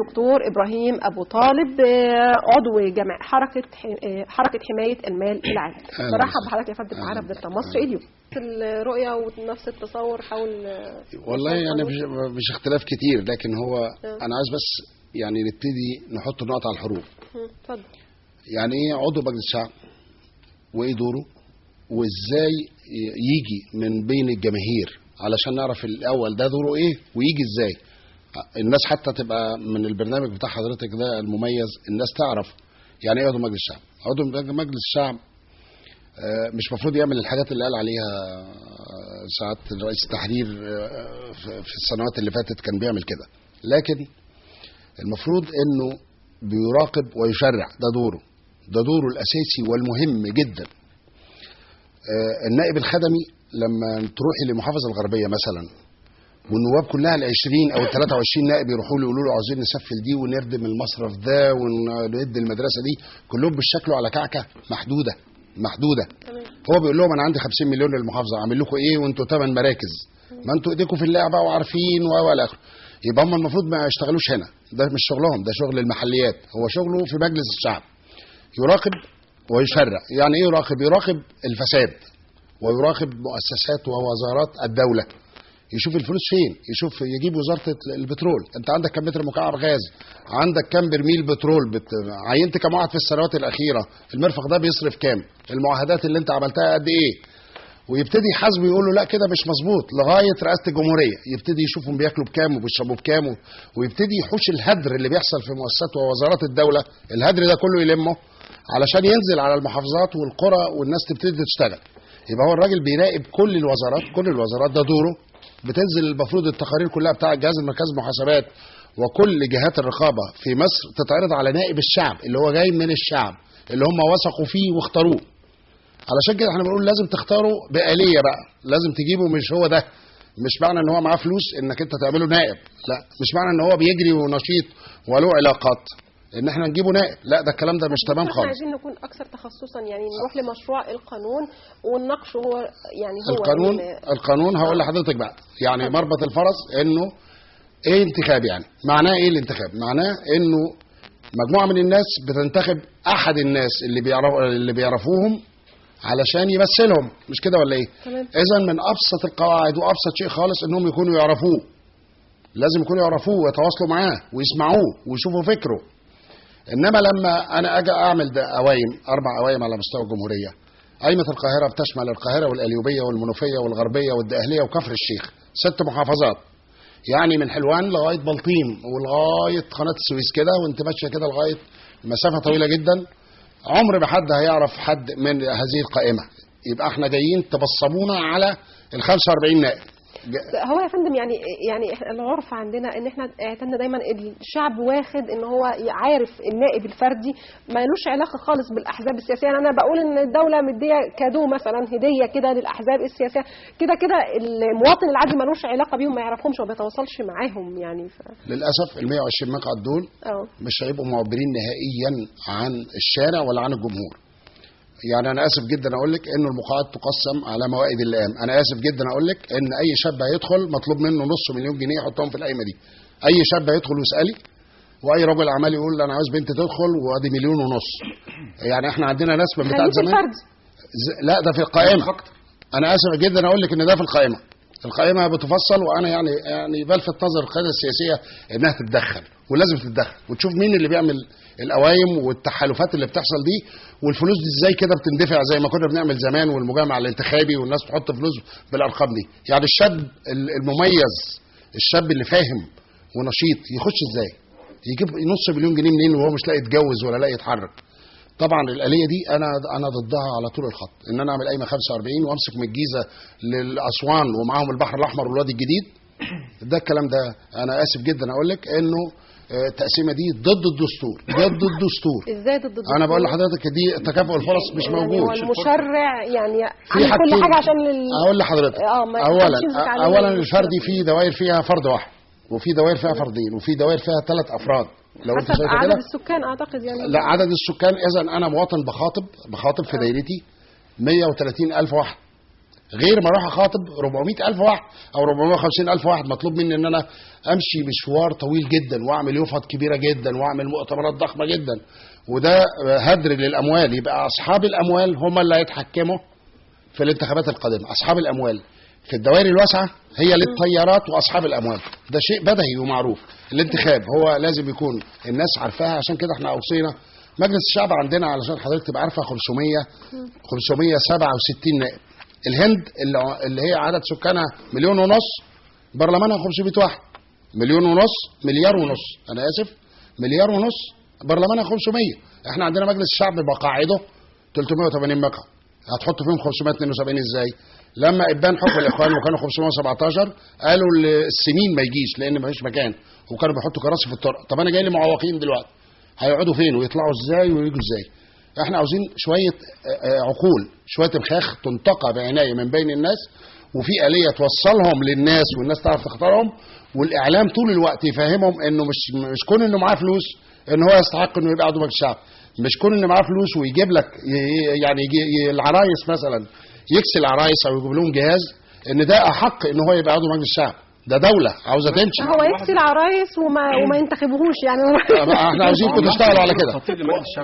دكتور إبراهيم أبو طالب، عضو جمع حركة حماية المال العام. برحب بحضرتك يا فندم معانا في دلتا مصر اليوم. الرؤية ونفس التصور حول، والله يعني مش اختلاف كتير، لكن هو أنا عايز بس يعني نبتدي نحط النقط على الحروف. اتفضل. يعني إيه عضو مجلس الشعب؟ وإيه دوره؟ وإزاي يجي من بين الجماهير؟ علشان نعرف الأول ده دوره إيه ويجي إزاي. الناس حتى تبقى من البرنامج بتاع حضرتك ده المميز، الناس تعرف يعني ايه عضو مجلس الشعب. عضو مجلس الشعب مش مفروض يعمل الحاجات اللي قال عليها ساعات رئيس التحرير في السنوات اللي فاتت كان بيعمل كده، لكن المفروض انه بيراقب ويشرع. ده دوره، ده دوره الاساسي والمهم جدا. النائب الخدمي لما تروحي لمحافظة الغربية مثلا، والنواب كلها ال20 او ال23 نائب يروحوا له يقولوا له عاوزين نسفل دي ونردم المصرف ده وندي المدرسة دي، كلهم بيشكلوا على كعكه محدودة محدودة. هو بيقول لهم انا عندي 50 مليون للمحافظة، اعمل لكم ايه وانتوا 8 مراكز؟ ما انتوا ايديكم في اللعبة وعارفين والى اخره. يبقى هم المفروض ما يشتغلوش هنا، ده مش شغلهم، ده شغل المحليات. هو شغله في مجلس الشعب، يراقب ويشرع. يعني ايه يراقب؟ يراقب الفساد ويراقب مؤسسات ووزارات الدولة، يشوف الفلوس فين، يشوف يجيب وزارة البترول، انت عندك كم متر مكعب غاز، عندك كم برميل بترول، عينت كم واحد في السنوات الاخيرة، المرفق ده بيصرف كام، المعاهدات اللي انت عملتها قد ايه. ويبتدي يحاسبه يقول له لا كده مش مظبوط، لغاية رئاسة الجمهورية يبتدي يشوفهم بياكلوا بكام وبيشربوا بكام، ويبتدي يحوش الهدر اللي بيحصل في مؤسسات ووزارات الدولة، الهدر ده كله يلمه علشان ينزل على المحافظات والقرى والناس تبتدي تشتغل. يبقى هو الراجل بيراقب كل الوزارات، كل الوزارات ده دوره. بتنزل المفروض التقارير كلها بتاع الجهاز المركزي للمحاسبات وكل جهات الرقابة في مصر تتعرض على نائب الشعب اللي هو جاي من الشعب، اللي هم وثقوا فيه واختاروه. علشان كده احنا بنقول لازم تختاروا بآلية بقى، لازم تجيبه، مش هو ده، مش معنى ان هو معاه فلوس انك انت تعمله نائب، لا، مش معنى ان هو بيجري ونشيط وله علاقات ان احنا نجيبه نائب، لا، ده الكلام ده مش تمام خالص. احنا عايزين نكون اكثر تخصصا، يعني نروح لمشروع القانون ونناقشه. هو يعني هو القانون، القانون هقول لحضرتك بقى يعني مربط الفرس انه ايه انتخاب. يعني معناه ايه الانتخاب؟ معناه انه مجموعة من الناس بتنتخب احد الناس اللي بيعرفوهم علشان يمثلهم، مش كده ولا ايه؟ اذا من ابسط القواعد وابسط شيء خالص انهم يكونوا يعرفوه، لازم يكونوا يعرفوه ويتواصلوا معاه ويسمعوه ويشوفوا فكرة. انما لما انا اجي اعمل ده قوايم، 4 قوايم على مستوى الجمهورية، قايمة القاهرة بتشمل القاهرة والقليوبيه والمنوفيه والغربية والدقهليه وكفر الشيخ، 6 محافظات، يعني من حلوان لغاية بلطيم ولغاية قناة السويس كده، وانت ماشية كده لغاية مسافة طويلة جدا، عمر ما حد هيعرف حد من هذه القائمة. يبقى احنا جايين تبصمونا على ال 45 نائب. هو يا فندم يعني العرف عندنا ان احنا اعتمدنا دايما الشعب واخد ان هو عارف النائب الفردي ما لوش علاقة خالص بالاحزاب السياسية. يعني انا بقول ان الدولة مديه كادو مثلا، هديه كده للاحزاب السياسية، كده كده المواطن العادي ما لوش علاقة بيهم، ما يعرفهمش وما بيتواصلش معاهم يعني. للاسف ال 120 مقعد دول مش هيبقوا معبرين نهائيا عن الشارع ولا عن الجمهور. يعني انا اسف جدا اقول لك انه المقاعد تقسم على موائد اللئام. انا اسف جدا اقول لك ان اي شاب هيدخل مطلوب منه 500,000 جنيه يحطهم في القايمة دي. اي شاب هيدخل ويسالي، واي رجل اعمال يقول انا عاوز بنت تدخل وادي 1.5 مليون. يعني احنا عندنا ناس من بتاع زمان، لا ده في القائمة. انا اسف جدا اقول لك ان ده في القائمة، القائمة بتفصل. وانا يعني بلفت نظر القيادة السياسية انها تتدخل، ولازم تتدخل وتشوف مين اللي بيعمل القوايم والتحالفات اللي بتحصل دي، والفلوس دي ازاي كده بتندفع زي ما كنا بنعمل زمان، والمجمع الانتخابي والناس تحط فلوس بالارقام دي. يعني الشاب المميز، الشاب اللي فاهم ونشيط، يخش ازاي؟ يجيب 500,000 جنيه منين وهو مش لاقي يتجوز ولا لاقي يتحرك؟ طبعا الآلية دي انا ضدها على طول الخط، ان انا اعمل قايمة 45 وامسك من الجيزة للاسوان ومعاهم البحر الاحمر والوادي الجديد. ده الكلام ده انا اسف جدا اقول لك انه التقسيمه دي ضد الدستور، ضد الدستور. ازاي ضد الدستور؟ انا بقول لحضرتك دي تكافؤ الفرص مش موجود. هو المشرع يعني عامل كل حاجة عشان اقول لحضرتك اولا الفردي في دوائر فيها فرد واحد، وفي دوائر فيها فردين، وفي دوائر فيها 3 افراد. لو انت شايفه كده عدد السكان اعتقد يعني، لا عدد السكان. اذا انا مواطن بخاطب في دايرتي 130,000 واحد، غير ما اروح اخاطب 400,000 واحد او 450,000 واحد. مطلوب مني ان انا امشي مشوار طويل جدا واعمل يفط كبيرة جدا واعمل مؤتمرات ضخمة جدا، وده هدر للاموال. يبقى اصحاب الاموال هم اللي هيتحكموا في الانتخابات القادمة. اصحاب الاموال في الدوائر الواسعة هي للتيارات واصحاب الاموال، ده شيء بديهي ومعروف. الانتخاب هو لازم يكون الناس عارفاها، عشان كده احنا اوصينا مجلس الشعب عندنا، علشان حضرتك تبقى عارفه 567 نائب. الهند اللي هي عدد سكانها 1.5 مليون، برلمانها 500 واحد. 1.5 مليون، 1.5 مليار، انا اسف، 1.5 مليار، برلمانها 500. احنا عندنا مجلس الشعب بقاعدة 380 مقعد، هتحط فيهم 572 ازاي؟ لما ابان حكم الاخوان وكانوا 517 قالوا السمين ما يجيش لان ما فيش مكان، وكانوا بيحطوا كراسي في الطرق. طب انا جاي لي معوقين دلوقتي، هيقعدوا فين ويطلعوا ازاي ويجوا ازاي؟ احنا عاوزين شوية عقول، شوية مخاخ تنتقى بعناية من بين الناس، وفي آلية توصلهم للناس والناس تعرف تختارهم، والاعلام طول الوقت يفهمهم انه مش كون انه معاه فلوس ان هو يستحق انه يبقى عضو مجلس الشعب، مش كون انه معاه فلوس ويجيب لك يعني العرايس مثلا، يكسي العرايس او يجيب لهم جهاز، ان ده احق ان هو يبقى عضو مجلس الشعب. ده دولة عاوزة تمشي. هو يكسي العرايس وما ينتخبوهوش يعني. احنا عاوزينكم تشتغلوا على كده،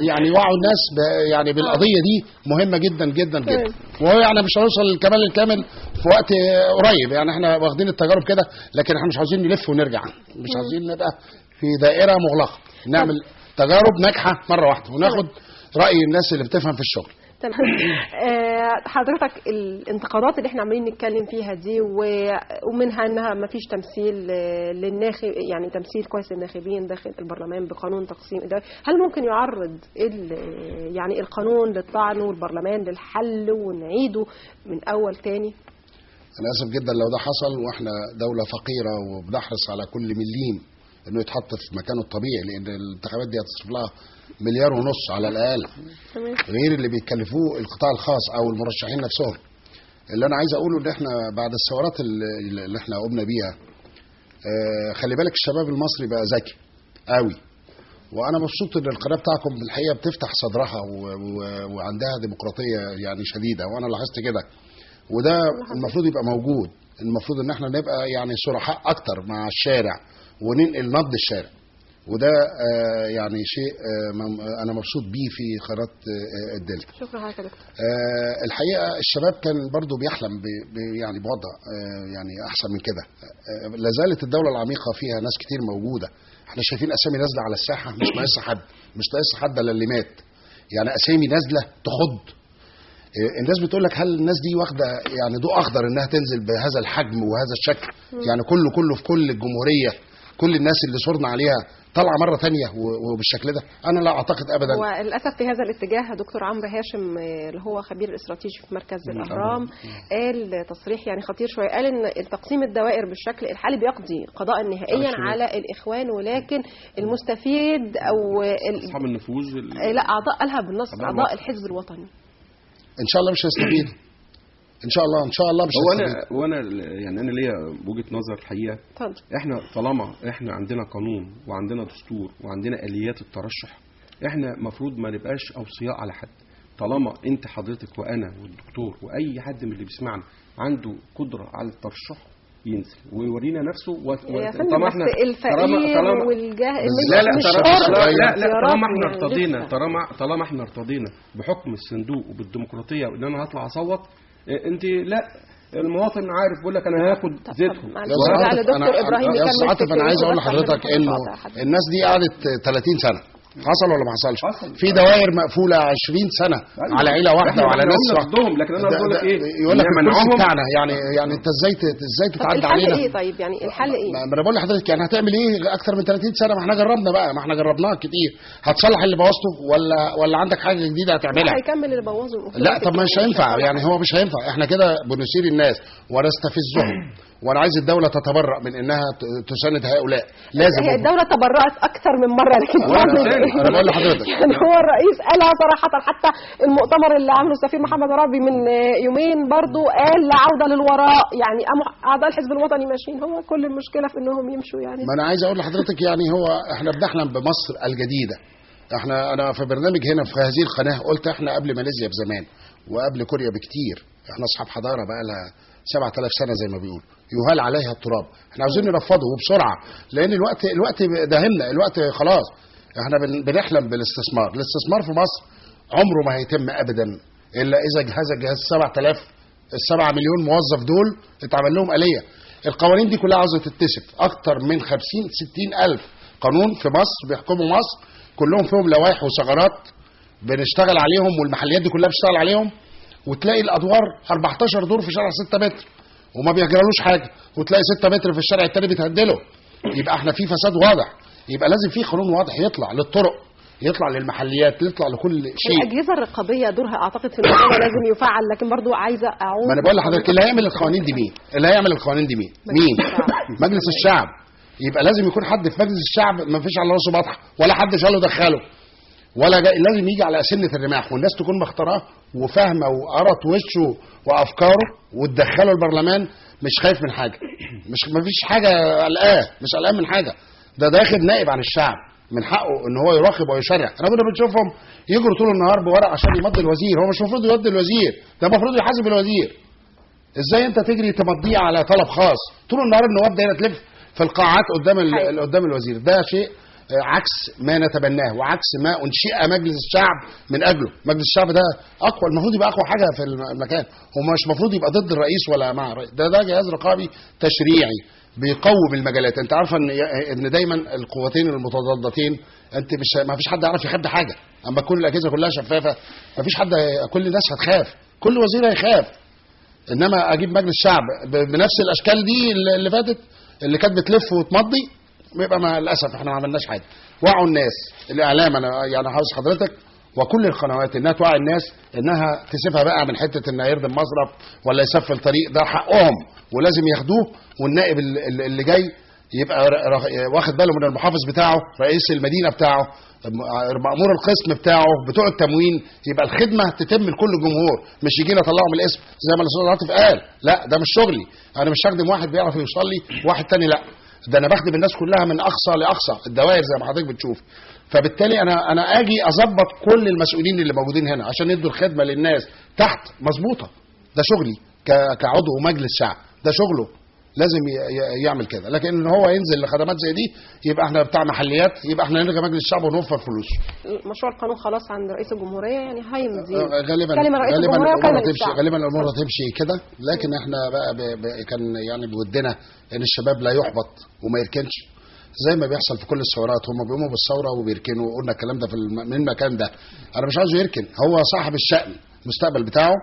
يعني وعوا الناس يعني بالقضية دي مهمة جدا جدا جدا. وهو يعني مش هنوصل للكمال الكامل في وقت قريب، يعني احنا واخدين التجارب كده، لكن احنا مش عاوزين نلف ونرجع، مش عاوزين نبقى في دائرة مغلقة، نعمل تجارب ناجحة مرة واحدة وناخد رأي الناس اللي بتفهم في الشغل. تمام. حضرتك الانتقادات اللي احنا عمالين نتكلم فيها دي، ومنها انها ما فيش تمثيل للناخب، يعني تمثيل كويس للناخبين داخل البرلمان بقانون تقسيم الدوائر، هل ممكن يعرض يعني القانون للطعن والبرلمان للحل ونعيده من اول تاني؟ انا اسف جدا لو ده حصل، واحنا دولة فقيرة وبنحرص على كل مليم انه يتحط في مكانه الطبيعي، لان الانتخابات دي هتصرف لها 1.5 مليار على الاقل، غير اللي بيكلفوه القطاع الخاص او المرشحين نفسهم. اللي انا عايز اقوله ان احنا بعد الثورات اللي احنا قمنا بيها، خلي بالك الشباب المصري بقى ذكي قوي، وانا مبسوط ان القناة بتاعكم الحقيقة بتفتح صدرها وعندها ديمقراطية يعني شديدة، وانا لاحظت كده، وده المفروض يبقى موجود. المفروض ان احنا نبقى يعني صرحاء اكتر مع الشارع وننقل نبض الشارع، وده يعني شيء انا مبسوط بيه في قناة الدلتا. شكرا لحضرتك يا دكتور. الحقيقة الشباب كان برضو بيحلم يعني بوضع يعني احسن من كده. لا زالت الدولة العميقة فيها ناس كتير موجودة، احنا شايفين اسامي نازله على الساحة، مش ناقصها حد، مش ناقصها حد الا اللي مات، يعني اسامي نازله تخض. الناس بتقول لك هل الناس دي واخده يعني ضوء اخضر انها تنزل بهذا الحجم وهذا الشكل؟ يعني كله في كل الجمهورية، كل الناس اللي صرنا عليها طالعه مرة ثانية وبالشكل ده، انا لا اعتقد ابدا. وللاسف في هذا الاتجاه دكتور عمرو هاشم اللي هو خبير الاستراتيجي في مركز الاهرام قال تصريح يعني خطير شوية، قال ان تقسيم الدوائر بالشكل الحالي بيقضي قضاء نهائيا على الاخوان، ولكن المستفيد او اصحاب النفوذ لا اعضاء، قالها بالنص، اعضاء الحزب الوطني ان شاء الله مش هيستفيدوا. ان شاء الله، ان شاء الله مش هيستفيدوا. وانا يعني انا ليا وجهه نظر الحقيقة. اتفضل. احنا طالما احنا عندنا قانون وعندنا دستور وعندنا اليات الترشح، احنا المفروض ما نبقاش اوصياء على حد. طالما انت حضرتك وانا والدكتور واي حد من اللي بيسمعنا عنده قدره على الترشح ينزل ويورينا نفسه. طالما احنا الفقير والجاهل لا لا لا، طالما احنا ارتضينا، طالما احنا ارتضينا بحكم الصندوق وبالديمقراطيه وان انا هطلع اصوت، انت لا المواطن عارف بيقول لك انا هاخد زيتهم. يا استاذ عاطف، انا عايز اقول لحضرتك انه الناس دي قعدت 30 سنة، حصل ولا ما حصلش؟ في دوائر مقفولة 20 سنة على عيله واحدة وعلى ناس واحدة. لكن انا بقول لك ايه، يقول لك الكرسي بتاعنا، يعني انت ازاي تتعدى علينا؟ الحل ايه طيب؟ يعني الحل ايه؟ ما انا بقول لحضرتك يعني هتعمل ايه اكتر من 30 سنة؟ ما احنا جربنا بقى، ما احنا جربناها كتير. هتصلح اللي بوظته ولا عندك حاجة جديدة هتعملها؟ هيكمل اللي بوظه. لا طب مش هينفع، يعني هو مش هينفع. احنا كده بنثير الناس ونستفزهم، وانا عايز الدولة تتبرأ من انها تساند هؤلاء. لازم هي الدولة تبرأت اكثر من مرة، لكن انا بقول لحضرتك يعني هو الرئيس قالها صراحة، حتى المؤتمر اللي عمله السفير محمد عرابي من يومين برضو قال لا عوده للوراء، يعني اعضاء الحزب الوطني ماشيين، هو كل المشكلة في انهم يمشوا. يعني ما انا عايز اقول لحضرتك يعني هو احنا بنحلم بمصر الجديدة. انا في برنامج هنا في هذه القناة قلت احنا قبل ماليزيا بزمان وقبل كوريا بكتير. احنا اصحاب حضارة بقى لها 7000 سنة زي ما بيقولوا، يهال عليها التراب. احنا عاوزين نرفضه وبسرعة، لان الوقت داهمنا، الوقت خلاص. احنا بنحلم بالاستثمار، الاستثمار في مصر عمره ما هيتم ابدا الا اذا جهاز 7000 7 مليون موظف دول اتعمل لهم آلية. القوانين دي كلها عاوزه تتسف، اكتر من 50 60 الف قانون في مصر بيحكموا مصر، كلهم فيهم لوائح وثغرات بنشتغل عليهم، والمحليات دي كلها بتشتغل عليهم. وتلاقي الادوار 14 دور في شارع 6 متر وما بيجرالوش حاجة، وتلاقي 6 متر في الشارع التاني بيتهدله. يبقى احنا في فساد واضح، يبقى لازم في قانون واضح يطلع للطرق، يطلع للمحليات، يطلع لكل شيء. الاجهزة الرقابية دورها اعتقد في الموضوع لازم يفعل، لكن برضو عايزه اعود. ما انا بقول لحضرتك اللي هيعمل القوانين دي مين؟ اللي هيعمل القوانين دي مين؟ مين؟ مجلس الشعب. يبقى لازم يكون حد في مجلس الشعب ما فيش على راسه بطحه، ولا حد شاله دخله، ولا لازم يجي على سنة الرماح، والناس تكون مختاراه وفاهمه وقرت وشه وافكاره وتدخله البرلمان، مش خايف من حاجة، مش ما فيش حاجة قلقاه، مش قلقان من حاجة. ده داخل نائب عن الشعب، من حقه ان هو يراقب ويشرع. احنا كنا بنشوفهم يجروا طول النهار بورق عشان يمضي الوزير، هو مش المفروض يمضي الوزير، ده المفروض يحاسب الوزير. ازاي انت تجري تمضيه على طلب خاص؟ طول النهار النواب دايرة تلف في القاعات قدام الوزير. ده شيء عكس ما نتبناه وعكس ما انشئ مجلس الشعب من اجله. مجلس الشعب ده اقوى، المفروض يبقى اقوى حاجة في المكان، هو مش المفروض يبقى ضد الرئيس ولا مع الرئيس. ده جهاز رقابي تشريعي بيقوم المجالات. انت عارفه ان دايما القوتين المتضادتين، انت مش ما فيش حد يعرف يخبي حاجة. اما تكون الاجهزة كلها شفافة ما فيش حد، كل الناس هتخاف، كل وزير هيخاف. انما اجيب مجلس شعب بنفس الاشكال دي اللي فاتت، اللي كانت بتلف وتمضي، يبقى مع للاسف احنا ما عملناش حاجة. وعوا الناس، الاعلام، انا يعني عاوز حضرتك وكل القنوات انها توعي الناس، انها تسيبها بقى من حتة انها يردم مصرف ولا يسفل طريق، ده حقهم ولازم ياخدوه. والنائب اللي جاي يبقى واخد باله من المحافظ بتاعه، رئيس المدينة بتاعه، مأمور القسم بتاعه، بتوع التموين، يبقى الخدمة تتم لكل الجمهور، مش يجينا طلعوا من الاسم زي ما الاستاذ عاطف قال. لا ده مش شغلي، انا مش هخدم واحد بيعرف يوصل لي واحد تاني، لا ده انا بخدم الناس كلها من اقصى لاقصى الدوائر زي ما حضرتك بتشوف. فبالتالي انا اجي اظبط كل المسؤولين اللي موجودين هنا عشان يدوا الخدمة للناس تحت مظبوطة. ده شغلي كعضو مجلس شعب، ده شغله، لازم يعمل كده. لكن ان هو ينزل لخدمات زي دي يبقى احنا بتاع محليات، يبقى احنا نلغي مجلس الشعب ونوفر فلوس. مشروع القانون خلاص عند رئيس الجمهورية، يعني هيمضي غالبا. غالبا الامور هتمشي كده. لكن احنا بقى كان يعني بودنا ان الشباب لا يحبط وما يركنش زي ما بيحصل في كل الثورات، هم بيقوموا بالثورة وبيركنوا. قلنا الكلام ده في من المكان ده، انا مش عاوزه يركن، هو صاحب الشأن، المستقبل بتاعه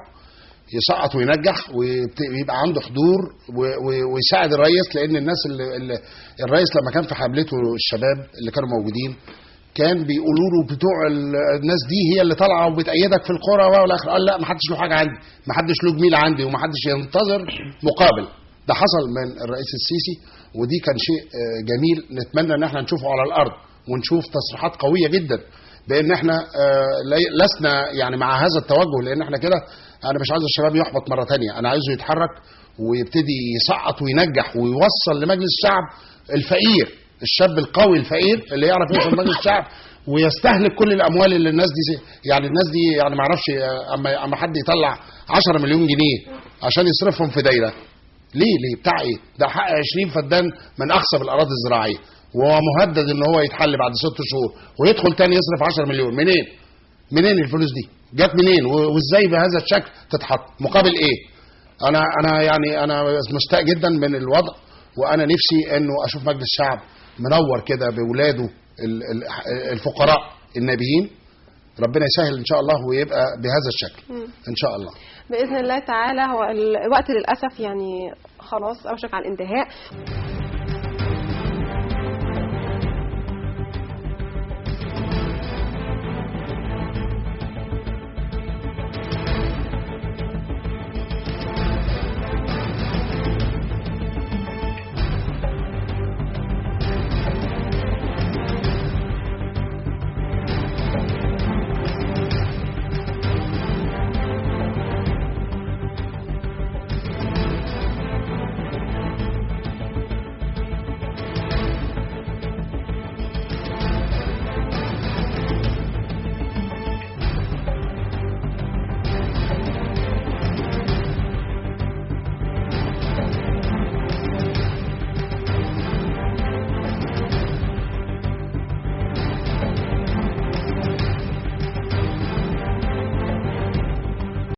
يسقط وينجح ويبقى عنده حضور ويساعد الرئيس. لان الناس اللي الرئيس لما كان في حملته الشباب اللي كانوا موجودين كان بيقولوا له بتوع الناس دي هي اللي طالعه وبتأيدك في القرى والاخر، قال لا ما حدش له حاجة عندي، ما حدش له جميل عندي، وما حدش ينتظر مقابل. ده حصل من الرئيس السيسي، ودي كان شيء جميل نتمنى ان احنا نشوفه على الارض، ونشوف تصريحات قوية جدا بان احنا لسنا يعني مع هذا التوجه. لان احنا كده انا مش عايز الشباب يحبط مرة ثانية، انا عايزه يتحرك ويبتدي يسقط وينجح ويوصل لمجلس الشعب الفقير، الشاب القوي الفقير اللي يعرف يوصل لمجلس الشعب ويستهلك كل الاموال اللي الناس دي، يعني الناس دي يعني ما اعرفش اما حد يطلع 10 مليون جنيه عشان يصرفهم في دايرة، ليه بتاع ايه؟ ده حق 20 فدان من اخصب الاراضي الزراعية، ومهدد ان هو يتحل بعد 6 شهور ويدخل تاني يصرف 10 مليون. منين؟ منين الفلوس دي؟ جت منين؟ وازاي بهذا الشكل تتحط؟ مقابل ايه؟ انا يعني انا مستاء جدا من الوضع، وانا نفسي انه اشوف مجلس الشعب منور كده بولاده الفقراء النبيين. ربنا يسهل ان شاء الله ويبقى بهذا الشكل ان شاء الله باذن الله تعالى. هو الوقت للاسف يعني خلاص اوشك على الانتهاء.